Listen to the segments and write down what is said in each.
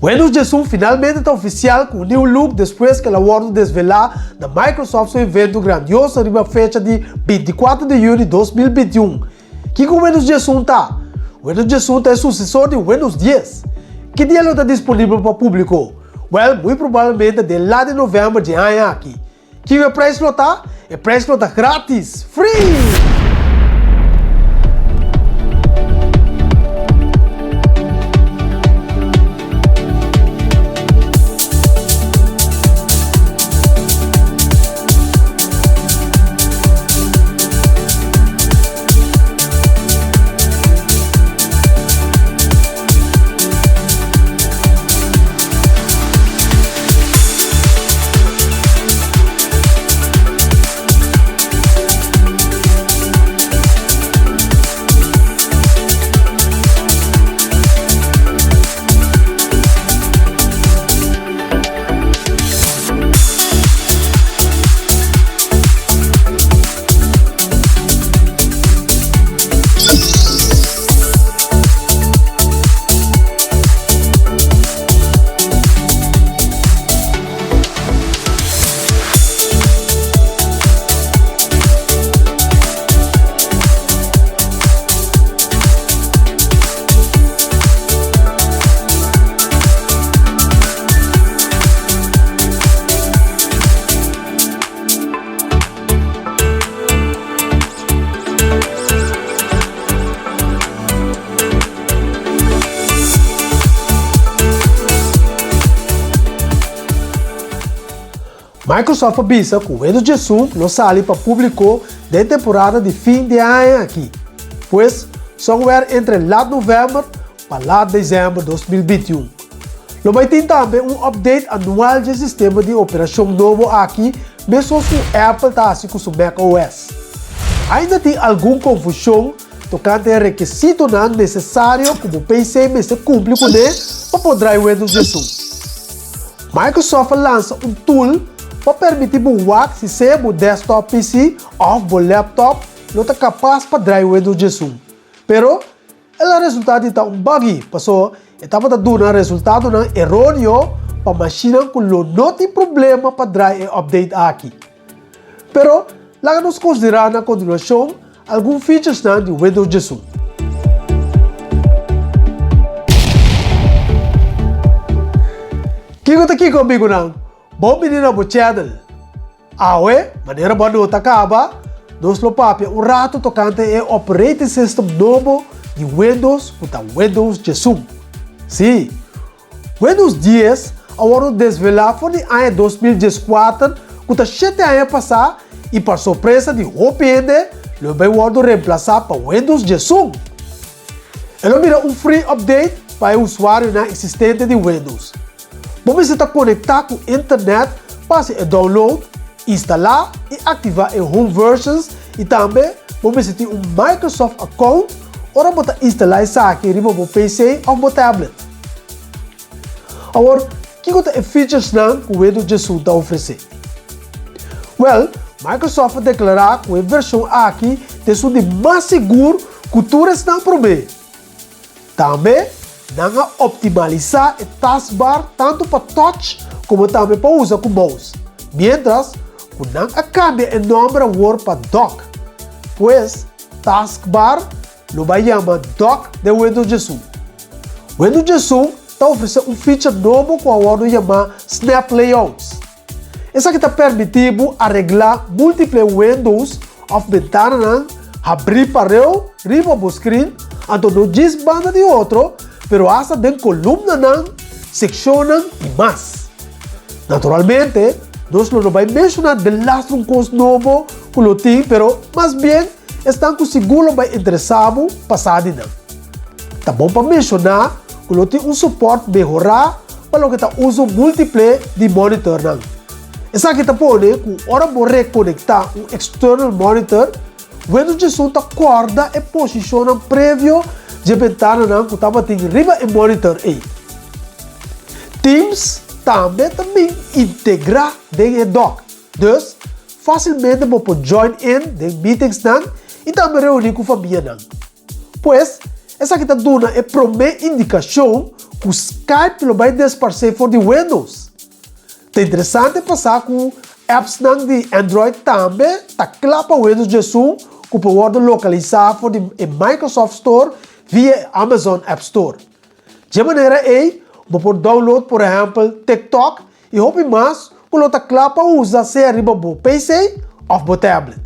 Windows 11 finalmente ta ofisial ku un new look despues ku el a wòrdu desvelá na Microsoft su evento grandioso riba fecha di 24 di yüni 2021. Kiko Windows 11 ta? Windows 11 ta e susesor di Windows 10. Ki dia lo ta disponibel pa públiko? Wèl, muy probablemente den la di novèmber dje aña aki. Kiko e prijs lo ta? E prijs lo ta gratis, free! Microsoft a bisa ku Windows 11 lo sali pa públiko den temporada di fin di e aña aki. Pues, somewhere entre lat novèmber pa lat desèmber 2021. Lo bai tin tambe un update anual dje sistema di operashon nobo aki meskos ku Apple ta hasi ku su macOS. Ainda tin algun konfushon tokante e rekisitonan nesesario ku bo PC mester kumpli kuné pa por drai Windows 11. Microsoft a lansa un tool pa permití bo wak si sea bo desktop PC òf bo laptop lo ta kapas pa drai Windows 11. Pero, el a resultá di ta un buggy pasobra e tabata duna resultadonan eróneo pa mashinnan ku lo no tin problema pa drai e update aki. Pero, laga nos konsiderá na kontinuashon Algun featuresnan di Windows 11. Kiko ta kiko amigunan? Bon bini na bo channel. Awe, manera bo a nota kaba, nos lo papia un rato tokante e operating system nobo di Windows ku ta Windows 11. Sí, Windows 10 a wòrdu desvelá for di aña 2014, ku ta shete aña pasá, i pa sorpresa di hopi hende lo e bai wòrdu remplasá pa Windows 11. E lo bira un free update pa e usuarionan eksistente di Windows. Bo mester ta konektá ku internet pa hasi e download, instalá i aktivá e home versions i tambe bo mester tin un Microsoft account ora bo ta instalá esaki riba bo PC òf bo tablet. Awor, kiko ta e featuresnan ku Windows 11 ta ofresé? Wèl, Microsoft a deklará ku e vershon aki ta esun di mas sigur ku tur esnan promé. Tambe, nan a optimalisá e taskbar tantu pa touch komo tambe pa usa ku mouse, miéntras ku nan a kambia e nòmber awor pa Dock. Pues, taskbar lo bai yama Dock den Windows 11. Windows 11 ta ofresé un feature nobo ku a wòrdu yamá Snap Layouts. Esaki ta permití bo areglá múltiple windows òf bentananan habrí pareu riba bo skrin, anto no djis banda di otro, pero asta den kolumnanan, sekshonnan i mas. Naturalmente, nos lo no bai menshoná delastro un kos nobo ku lo tin, pero mas bien esnan ku sigur lo bai interesá bo pa sa di nan. Ta bon pa menshoná ku lo tin un supòrt mehorá pa loke ta uso múltiple di monitornan. Esaki ta pone ku ora bo rekonektá un external monitor, Windows 11 ta kòrda e posishonnan previo dje bentananan ku tabatin riba e monitor ei. Teams tambe ta bin integrá den e dock, dus fásilmente bo por join in den meetingsnan i tambe reuní ku famianan. Pues, esaki ta duna e promé indikashon ku Skype lo bai desparsé for di Windows. Ta interesante pa sa ku appsnan di Android tambe ta kla pa Windows 11 ku por wòrdu lokalisá for di e Microsoft Store via e Amazon App Store. Dje manera ei bo por download por ehèmpel TikTok i hopi mas ku lo ta kla pa usa sea riba bo PC òf bo tablet.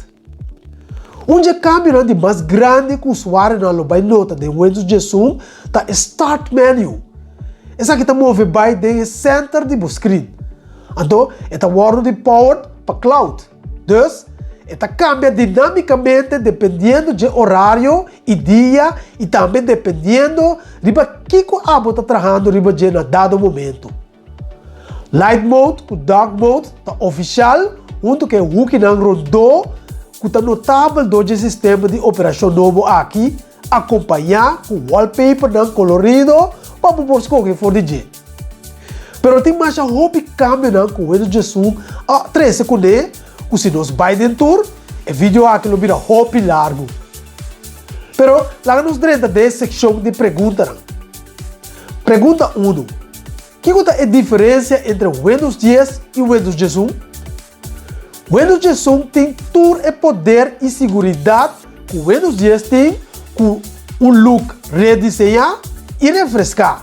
Un dje kambionan di mas grandi ku usuarionan lo bai nota den Windows 11 ta e Start Menu. Esaki ta move bai den e center di bo screen. Anto e ta wòrdu di powered pa cloud. Dus, e ta kambia dinámikamente dependiendo dje orario i dia i tambe dependiendo riba kiko abo ta trahando riba dje na dado momento. Light mode ku dark mode ta ofishal huntu ku e hukinan rondó ku ta notabel dor dje sistema di operashon nobo aki, akompañá ku wallpapernan kolorido pa bo por skohe for di dje. Pero tin masha hopi kambionan ku Windows 11 a trese kuné ku si nos bai den tur, e video aki lo bira hopi largu. Pero laga nos drenta den e sekshon di preguntanan. Pregunta unu, Kiko ta e diferensia entre Windows 10 i Windows 11? Windows 11 tin tur e poder i siguridat ku Windows 10 tin ku un look rediseñá i refreská.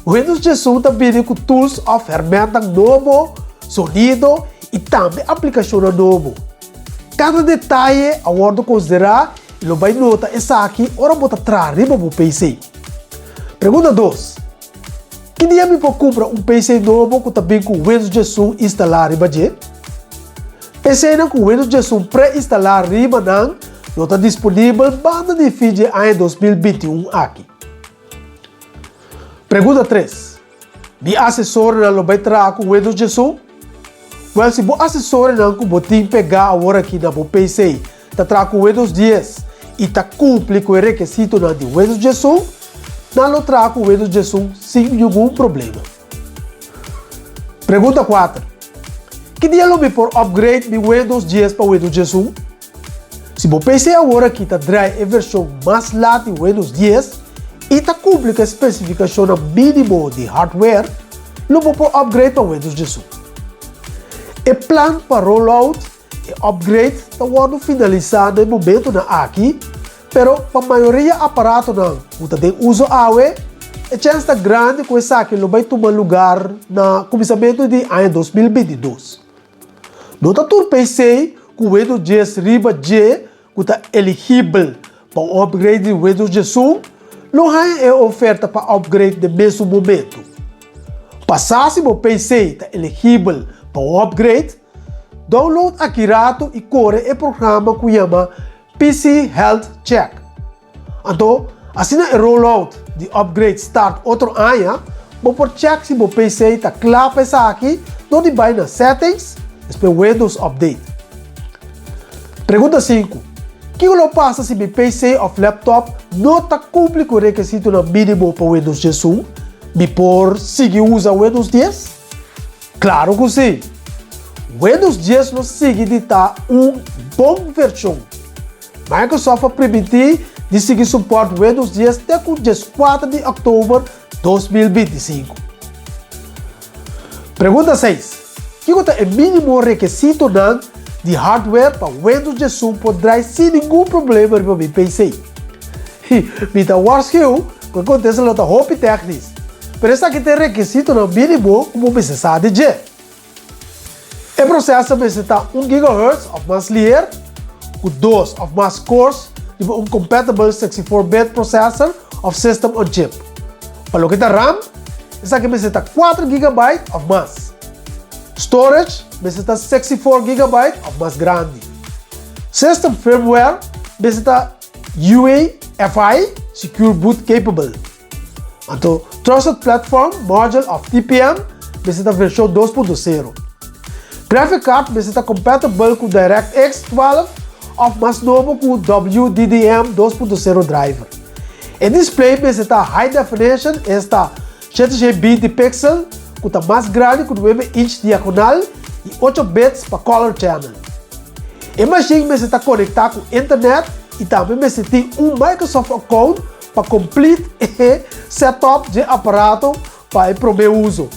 Windows 11 ta bini ku tools òf hèrmèntnan nobo, sonido i tambe aplikashonnan nobo. Kada detaye a wòrdu konsiderá i lo bai nota esaki ora bo ta traha riba bo PC. Pregunta dos, Ki dia mi por kumpra un PC nobo ku ta bin ku Windows 11 instalá riba dje? PCnan ku Windows 11 pre-instalá riba nan lo ta disponibel banda di fin dje aña 2021 aki. Pregunta tres, Mi asesornan lo bai traha ku Windows 11? Wèl, si bo asesornan ku bo tin pegá aworakí na bo PC ta traha ku Windows 10 i ta kumpli ku e rekesitonan di Windows 11, nan lo traha ku Windows 11 sin ningun problema. Pregunta kuater, Ki dia lo mi por upgrade mi Windows 10 pa Windows 11? Si bo PC aworakí ta drai e vershon mas lat di Windows 10 i ta kumpli ku e spesifikashonnan mínimo di hardware, lo bo por upgrade pa Windows 11. E plan pa rollout E upgrade ta wòrdu finalisá na e momentunan aki, pero pa mayoria aparatonan ku ta den uso awe, e chèns ta grandi ku esaki lo bai tuma lugar na kuminsamentu di aña 2022. No ta tur PC ku Windows 10 riba dje ku ta eligibel pa un upgrade di Windows 11 lo haña e oferta pa upgrade den mesun momentu. Pa sa si bo PC ta eligibel pa un upgrade, Download aki ratu i kore e programa ku yama PC Health Check. Anto, asina e rollout di upgrade start otro aña, bo por check si bo PC ta kla pa esaki dor di bai na Settings, despues Windows Update. Pregunta sinku, Kiko lo pasa si mi PC òf laptop no ta kumpli ku e rekesitonan mínimo pa Windows 11? Mi por sigui usa Windows 10? Claro cu si! Windows 10 lo sigui di ta un bon version. Microsoft a primiti di sigui support Windows 10 te cu 14 di october 2025. Pregunta 6. Kico ta e minimo rekesitonan di hardware pa Windows 11 por draai sin ningun problema riba mi PC? Mi ta waarschuw ku e kontesta lo ta hopi tèknis, pero esaki ta e rekisitonan mínimo ku bo mester sa di dje. E prosesor mester ta un gigahertz òf mas liher, ku dos òf mas cores riba un compatible 64-bit processor òf system on chip. Pa loke ta RAM, esaki mester ta kuater gigabyte òf mas. Storage mester ta 64 gigabyte òf mas grandi. System firmware mester ta UEFI Secure Boot Capable. Anto Trusted Platform Module of TPM mester ta vershon 2.0. Graphic card mester ta compatible ku DirectX 12 òf mas nobo ku WDDM 2.0 driver. E display mester ta high definition, esta 720 pixel, ku ta mas grandi ku 9 inch diagonal i 8 bits pa color channel. E mashin mester ta konektá ku internet i tambe mester tin un Microsoft account pa complete e setup dje aparato pa e prome uso.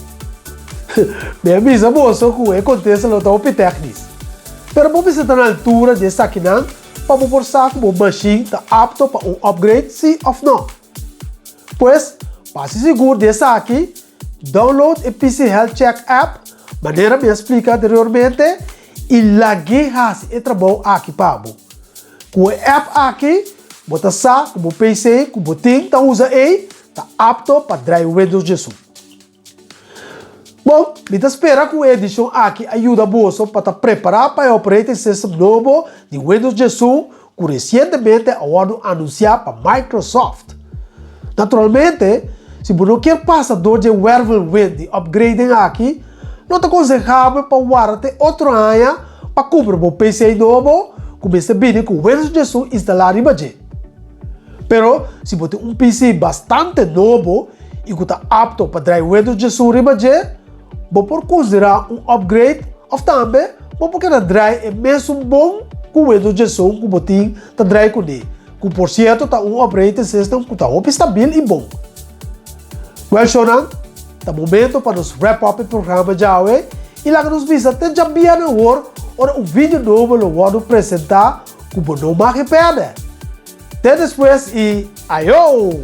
Mi a bisa boso ku e kontesta lo ta hopi teknis. Pero bo mester ta na altura di esakinan pa bo por sa ku bo mashin ta apto pa un upgrade si òf nò. Pues, pa hasi sigur di esaki, download e PC Health Check app manera mi a splika anteriormente i lag'é hasi e trabou aki pa bo. Ku e app aki, bo ta sa ku bo PC ku bo tin ta usa ei ta apto pa drai Windows 11. Bon, mi ta spera ku e edishon aki a yuda boso pa ta prepará pa e operating system nobo di Windows 11 ku resientemente a wòrdu anunsiá pa Microsoft. Naturalmente, si bo no kier pasa dor dje wervelwind di upgrading aki, lo ta konsehabel pa warda te otro aña pa kumpra bo PC nobo ku mester bini ku Windows 11 instalá riba dje. Pero si bo tin un PC bastante nobo i ku ta apto pa drai Windows 11 riba dje, bo por konsiderá un upgrade òf tambe bo por keda drai e mesun bon ku Windows 11 ku bo tin ta drai kuné, ku por sierto ta un operating system ku ta hopi stabil i bon. Wèl shownan, ta momento pa nos wrap up e programa djawe i laga nos bisa te djabièrnè awor ora un video nobo lo wòrdu presentá ku bo no mag e pèrdè. Te despues i ayo!